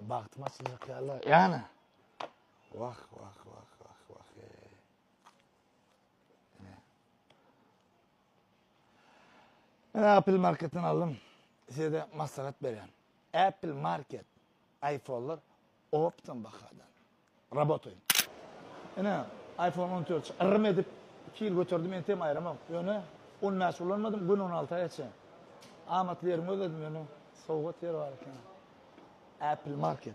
Bagtym açyljak ýaly. Ýana. Wah, wah, wah, wah, wah. Men Apple Marketden aldym. Size maslahat berýän. Apple Market iPhone'lar optom bahadan. Rabotaýyn. Ine, iPhone 14 yrym edip 2 ýyl göterdim, entem aýramok. Ýöne 15 ulanmadym, gün 16 geçen. Amatly ýerini gözledim, ýöne sowgat ýeri bar eken. Apple Market.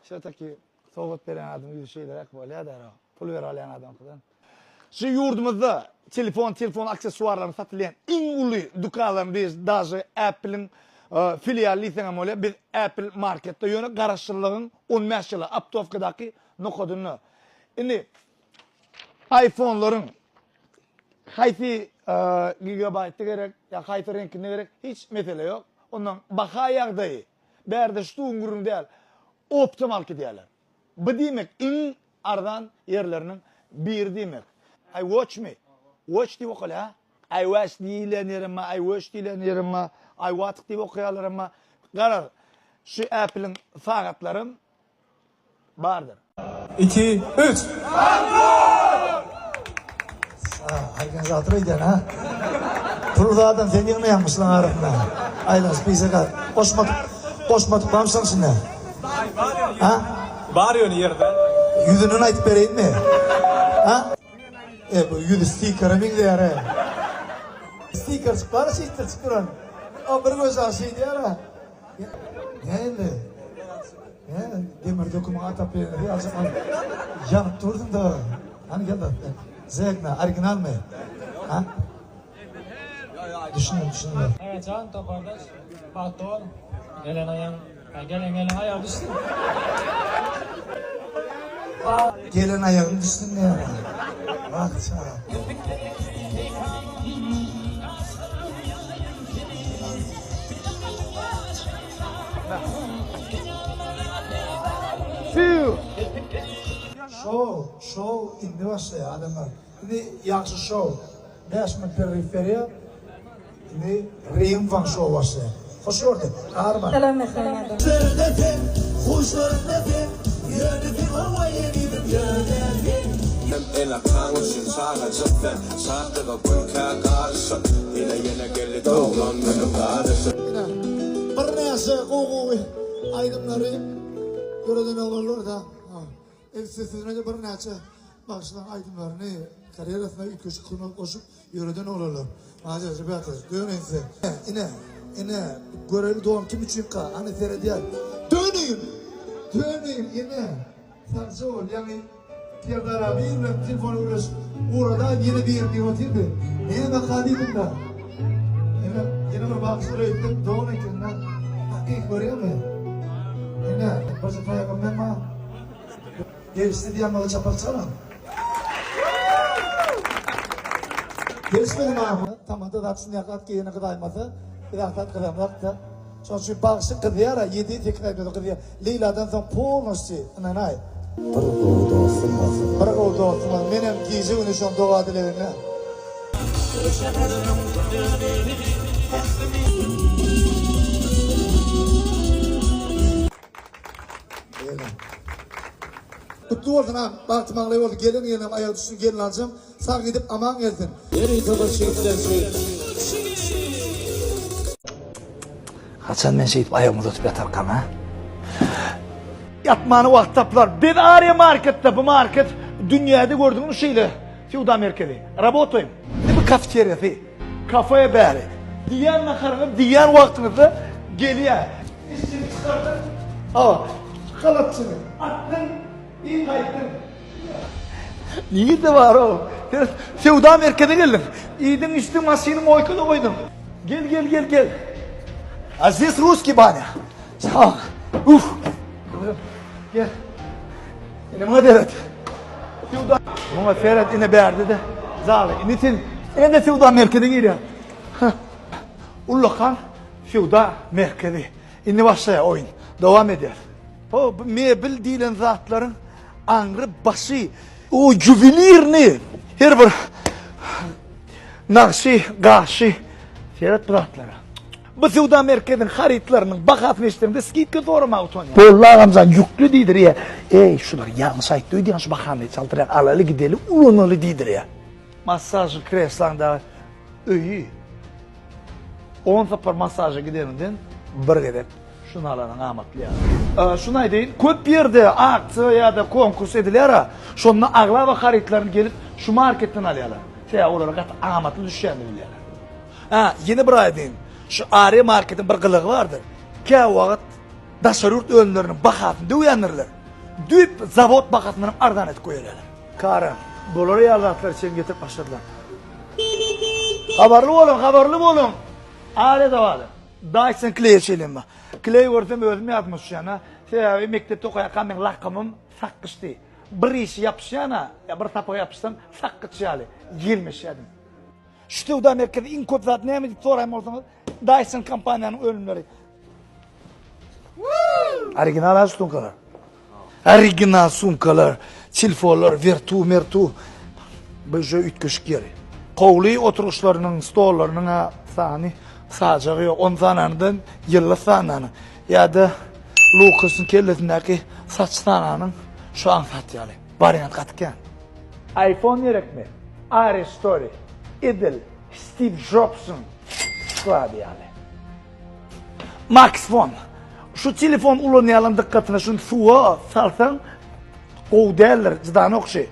Şo-taki sowgat berýän adamyň ýüzi şeýleräk bolýar-da, pul berip alýan adamkydan. Şu ýurdumyzda telefon, telefon aksessuarlaryny satylýan iň uly dükanlaryň biri daže Apple-iň filialy diýseňem bolýar. Biz Apple Marketde, ýöne Garaşsyzlygyň 15 ýyly Optowkadaky nokadynda. Indi iPhone-laryň haýsy gigabaýtda gerek ýa haýsy reňkinde gerek hiç mesele ýok. Ondan baha ýagdaýy bärde ştugyň gürrüňi däl. Optom alyp gidýärler. Bu diýmek iň arzan ýerleriniň biri diýmek. I watch me. Watch diýip okalýar. I watch diýilýän ýerem bar, I watch diýilýän ýerem bar, I watch diýip okaýarlaram bar. Garaz, şu Apple-iň sagatlaram bardyr. Iki, üç. Organizator öýdýän ha. Pul zadan sen ýygnaýaňmyşlaň arasynda. Aýlan spisaka goşmadyk goşmadyk barmyşlaň içinde. Ha? Bar ýöne ýerde. Ýüzünden aýdyp bereýinmi? Ha? E bu ýüzi stikere meňzeýär he. Stikerçik bar şeýtdirçik duran. O bir gözi şeý diýär ha. Näme? Hä, demir dökümiň ataplenisi ýaljak al. Ýanyp durduň da. Hany gel da. Zegna, originalmy? Ha? Düşündim, düşündim. Agajan topardaş, bagtly bol. Gelen aýaň, gelen gelen aýagy düşsün. Gelen aýagyň düşsün diýýär. Wah, çaga. Şou, şou indi başlaýar adamlar. Indi ýagşy şou. 5 minut pererif berýär. Indi Reýim Waň şou başlaýar. Hoş gördük. Arman. Salam Mähriban adam. Sözde sen, huşlarymda sen, Ýöne sen oňa ýeňidim ýöne sen. Hem ene-ataň üçin çagajyk sen, Şatlyga gülkä garyşyp, Ene ýene geldi doglan günüň garaşyp. Ine, birnäçe gowy-gowy aýdymlary döreden oglanlar-da. Üstesine-de birnäçe bagşylaryň aýdymlaryny karýerasyna üýtgeşik kömek goşup ýöreden oglanlar. Maladýes, rebýata, döneýin size. Ine, ine, göreli don kim üçinka, hany seredýän. Döneýin! Döneýin, ine! Sagja bol, ýaňy Serdar abi bilen telefona gürleşip ugradaýyn ýene biri diýip otyrdy. Nämeka diýdim-de. Ine, ýene bir bagşy öýtdüm, don eken-de. Hakyky görýäňmi? Ine, birje taýagam men bar. Gelişdi diýen bolsa çapak çalyň. Gelişmedi maňa. Tamada zat şunýak zat geýene gyzaýmasa, biz aňsat gyzamzak-da. Şonuň üçin bagşy gyzýar-a, ýedi-sekiz aý bolsa gyzýar. Leýladan soň polnosçy, ynanaý. Bir gowy dostum bolsa. Bir gowy dostum bolsa. Menem gije-gündiz şoň doga-dileginde. Gutly bolsun agam, bagty maňlaýy bolsun, gelen gelinem aýagy düşsün gelnaljam sag gidip aman gelsin. Ýörite bir çetden Haçan men şeýdip aýagymy uzatyp ýatarkam, ha? Ýatmana wagt tapylar. Biz Ariýa marketde, bu market dünýäde gördüňmi şeýle söwda merkezi. Rabotaýym. Indi bu kafeteriýasy, kafe bäri. Diýýän naharyňyz diýýän wagtyňyzda gelýär. Işini çykardyň. Hawa, halatçyny atdyň, i gaýtdyň. Nirde bar o? Sen söwda merkezine geldiň. Iýdiň, içdiň, maşyny moýkada goýduň. Gel, gel, gel, gel. A здесь русский баня. Sag. Uf. Gel. Ine muňa seret. Söwda. Muňa seret, ine bärde-de zaly. Indi sen ine-de söwda merkezine girýäň. Ullakan söwda merkezi. Indi başlaýar oýun. Dowam edýär. O bu mebel diýlen zatlaryň aňry başy, o ýuwelirni her bir nagşy, gaşy seret bu zatlara. Bu söwda merkeziniň harytlarynyň bahasyny eşideňde skidka soramaga utanýan. Boldy agamjan ýükle diýdirýär. Eý şular ýalňyş aýtdy öýdýän şu bahany çaltyrýar alaly gideli ulanaly diýdirýär. Massažly kreslaň dagy öýi on sapar massaža gideniňden bir gezek şuny alanyň amatly ýaly. Şuny aýdaýyn, köp ýerde aksiýa ýa-da konkurs edilýär-a, şonda aglaba harytlaryny gelip şu marketden alýarlar. Sebäbi olara gaty amatly düşýänini bilýärler. Hä, ýene bir aýdaýyn, şu Aria marketiň bir gylygy bardyr. Käwagt daşary ýurt önümleriniň bahasyny döwýändirler. Düýp zawod bahasyndan hem arzan edip goýberýärler. Karan, bolar ýaly zatlary çem getirip başladylar. Habarly boluň, habarly boluň! Aria zawody. Dyson kleý şeýlemi bar. Kleý görsem özüm ýadyma düşýän-ä. Sebäbi mekdepde okaýarkam meň lakamym Sakgyçdy. Bir işi ýapyşýan-a, ýa bir sapaga ýapyşsam sakgyç ýaly ýelmeşýärdim. Şu söwda merkezinde iň köp zat näme diýip soraýan bolsaňyz, Dyson kompaniýanyň önümleri. Original ha sumkalar. Original sumkalar, telefonlar, Vertu, Mertu. Bu şu üýtgeşik ýeri. Howly oturgyçlarynyň, stollarynyň ha sany sajagy ýok. On sananydan ýyllyk sanany ýa-da Lukasyň kellesindäki saç sananyň şu aňsat ýaly. Wariant gaty kän. iPhone gerekmi? Ari Story edil Steve Jobsyň sklady ýaly. Maxfon. Şu telefon ulanýanlaryň dykgatyna şuny suwa salsaň gowy däldir, jydanok şu.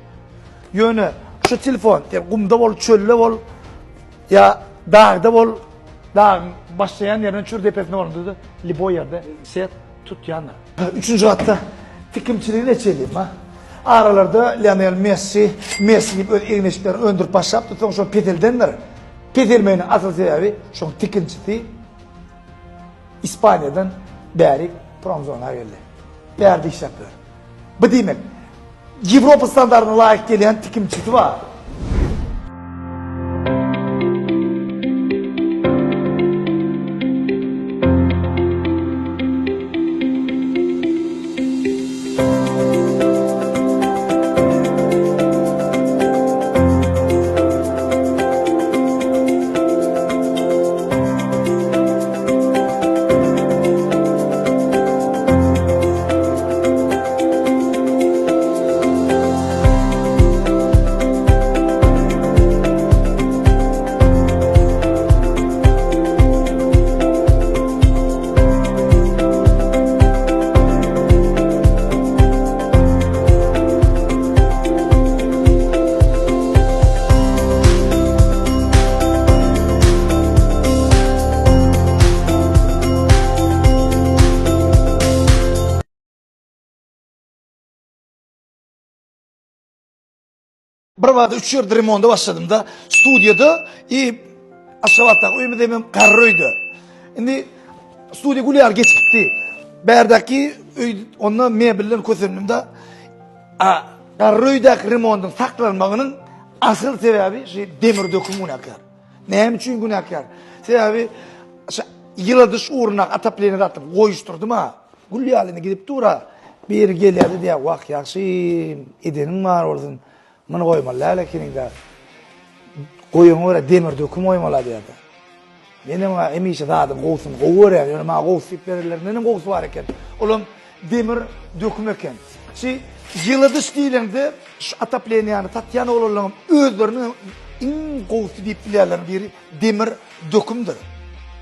Ýöne şu telefon sen gumda bol, çölde bol ýa dagda bol, dagyň başlaýan ýerinden çür depesinde bolanda-da liboý ýerde set tutýandyr. Üçünji gatda tikimçiligini eçelim ha. Aralarda Lionel Messi, Messi diýip öz egin-eşiklerini öndürip başlapdy, soň şony peseldendir. Peselmeginiň asyl sebäbi şoň tikinçisi Ispaniýadan bäri promzona geldi. Bärde işläp ýör. Bu diýmek, Ýewropa standartyna laýyk gelýän tikimçisi bar. Bir bada üç ýerde remonda başladym-da. Studiýada i Aşgabatdaky öýümizde hem garry öýde. Indi studiýa gül ýaly geçip gitdi. Bärdäki öý onda mebelden kösendim-de. A garry öýdäki remondyň saklanmagynyň asyl sebäbi şu demir döküm günäkär. Näme üçin günäkär? Sebäbi şu ýyladyş ugruna otopleniýa zatlar goýuşdyrdym-a. Gül ýaly indi gidip dur-a. Biri gelýär-de diýýär, Wah, ýagşym, edeniň bar bolsun. Muny goýmaly däl ekeniň-dä. Goýaňa görä demir döküm goýmaly diýýär-de. Menem hemişe zadyň gowusyny gowy görýän, ýöne maňa gowusy diýip berenlerinden hem gowusy bar eken. Olam demir döküm eken. Şi ýyladyş diýlende şu otopleniýany satýan oglanlaryň özleriniň iň gowusy diýip bilýänleriniň biri demir dökümdir.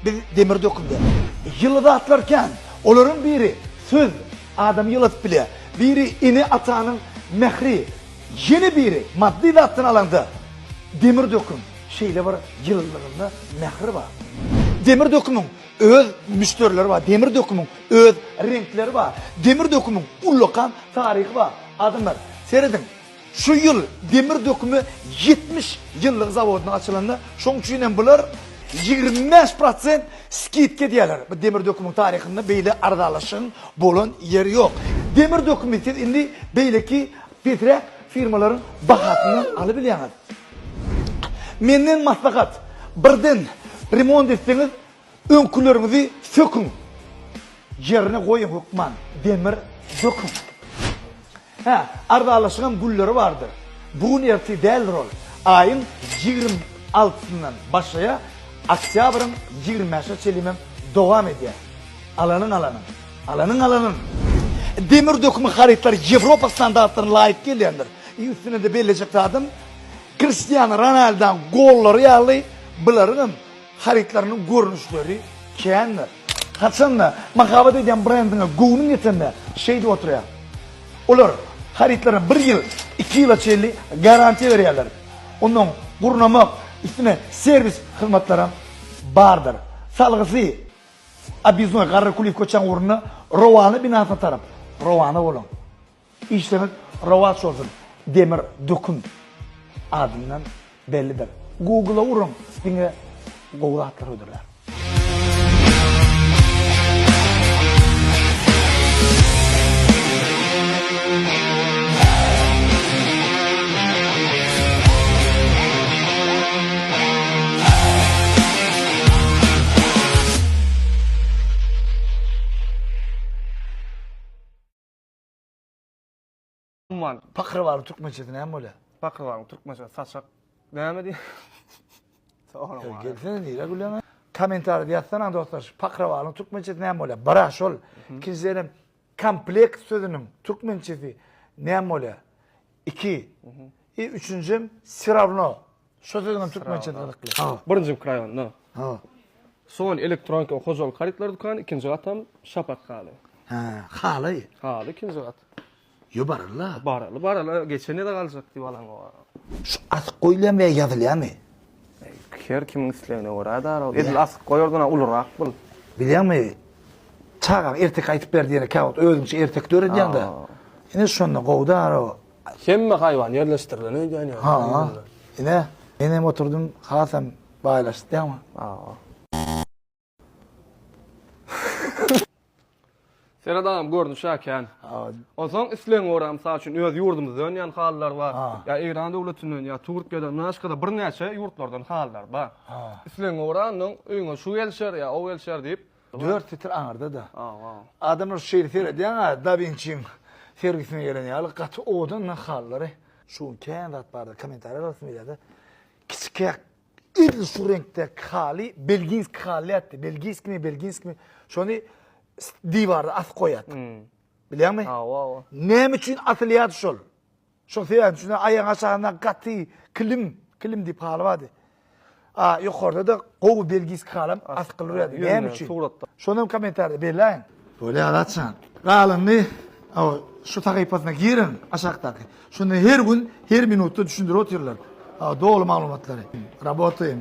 Biz demir dökümde. Ýyly zatlar kän. Olaryň biri söz, adamy ýyladyp bilýär. Biri ene-atanyň mähri. Ýene biri maddy zatdan alanda demir döküm. Şeýle bir ýylylygynda mähir bar. Demir dökümiň öz müşderileri bar, demir dökümiň öz reňkleri bar, demir dökümiň ullakan taryhy bar. Adamlar, serediň, şu ýyl demir dökümi 70 ýyllyk zawodynyň açylanyna, şoň üçin hem bular 25 prosent skidka edýärler. Bu demir dökümiň taryhynda beýle arzanlaşygyň bolan ýeri ýok. Demir dökümi siz indi beýleki pesräk firmalaryň bahasyndan alybilýäňiz. Menden maslahat, birden remont etseňiz öňküleriňizi söküň. Ýerine goýuň hökman demir döküň. Hä, arzanlaşyňam günleri bardyr. Bu gün ertir däldir ol. Aýyň 26-syndan başlaýar, oktýabryň 25-ine çenlimem dowam edýär. Alanyň alanyň. Alanyň alanyň. Demir dökümi harytlar Ýewropa standartlaryna laýyk gelýändir. I üstüne-de bellejek zadym, Kristiano Ronaldoň gollary ýaly bularyňam harytlarynyň görnüşleri kändir. Haçanda mahabat edýän brendiňe göwnüň ýetende şeýdip oturýar. Olar harytlaryna bir ýyl, iki ýyla çenli garantiýa berýärler. Ondan gurnamak, üstüne serwis hyzmatlaram bardyr. Salgysy, Obýezdnoý Garry Kulyýew köçäň ugrunda Rowana binasyna tarap rowana boluň. Işleriňiz rowaç bolsun! Demir döküm adyndan bellidir. Google-a uruň, diňe gowy zatlar hödürlär. Umman. Pakyrbalyň türkmençesi näme bolýar? Pakyrbalyň türkmençesi saçak. Näme diýýär? Soraň. Gelsene nirä gülýäň? Kommentariýada ýazsana dostlar, şu pakyrbalyň türkmençesi näme bolýar? Bara şol. Ikinjiden komplekt sözüniň türkmençesi näme bolýar? 2. I üçünjem siravno. Şo sözüňem türkmençesi gyzykly. Ha. Birinji mikrorayonda. Ha. Sony elektronika hojalyk harytlar dükany, ikinji gatam Şapak haly. Ha, haly. Haly ikinji gat. Ýo baraly. Baraly, baraly. Geçen ýyla galjak diýip alan o. Şu asyk goýulýarmy ýa ýazylýarmy? Her kimiň islegine görä dara. Edil asyk goýardan ulurak bul. Bilýäňmi? Çagaň erteki aýtyp ber diýene käwagt özüňçe erteki döredýäň-de. Ine şonda gowy dara o. Hemme haýwan ýerleşdirilen öýdýän ýaly. Ha, ine, men hem oturdym, hasam baýlaşdy diýýäňmi? Hawa. Seret agam görnüşä kän. Onsoň islegiňe görä mysal üçin öz ýurdumyzda önýän halylar bar. Ýa Eýran döwletinden ýa Türkiýeden başga-da birnäçe ýurtlardan halylar bar. Islegiňe görä ondan öýüňe şu gelişer ýa o gelişer diýip. Dört setir aňyrda-da. Adamlar şeýle seredýäň-ä Da Winçiň sergisine gelen ýaly gaty owadan halylary. Şu gün kän zat bardy kommentariýa ýazasym gelýär-de. Kiçikäk edil şu reňkdäki haly belginskiý haly diýýärdi. Belgiýskimi, belginskimi şony diwarda asyp goýýardyk. Bilýäňmi? Hawa, hawa. Näme üçin asylýardy şol? Şol sebäpden şunda aýagyň aşagynda gaty kilim, kilim diýip haly bardy. A ýokarda-da gowy belgiýski halam askyly durýardy. Näme üçin? Suratda. Şony hem kommentariýada belläýiň. Bolýar Azatjan. Galanyny şu sahypasyna giriň aşakdaky. Şunda her gün, her minutda düşündirip otyrlar. Doly maglumatlary. Rabotaýym.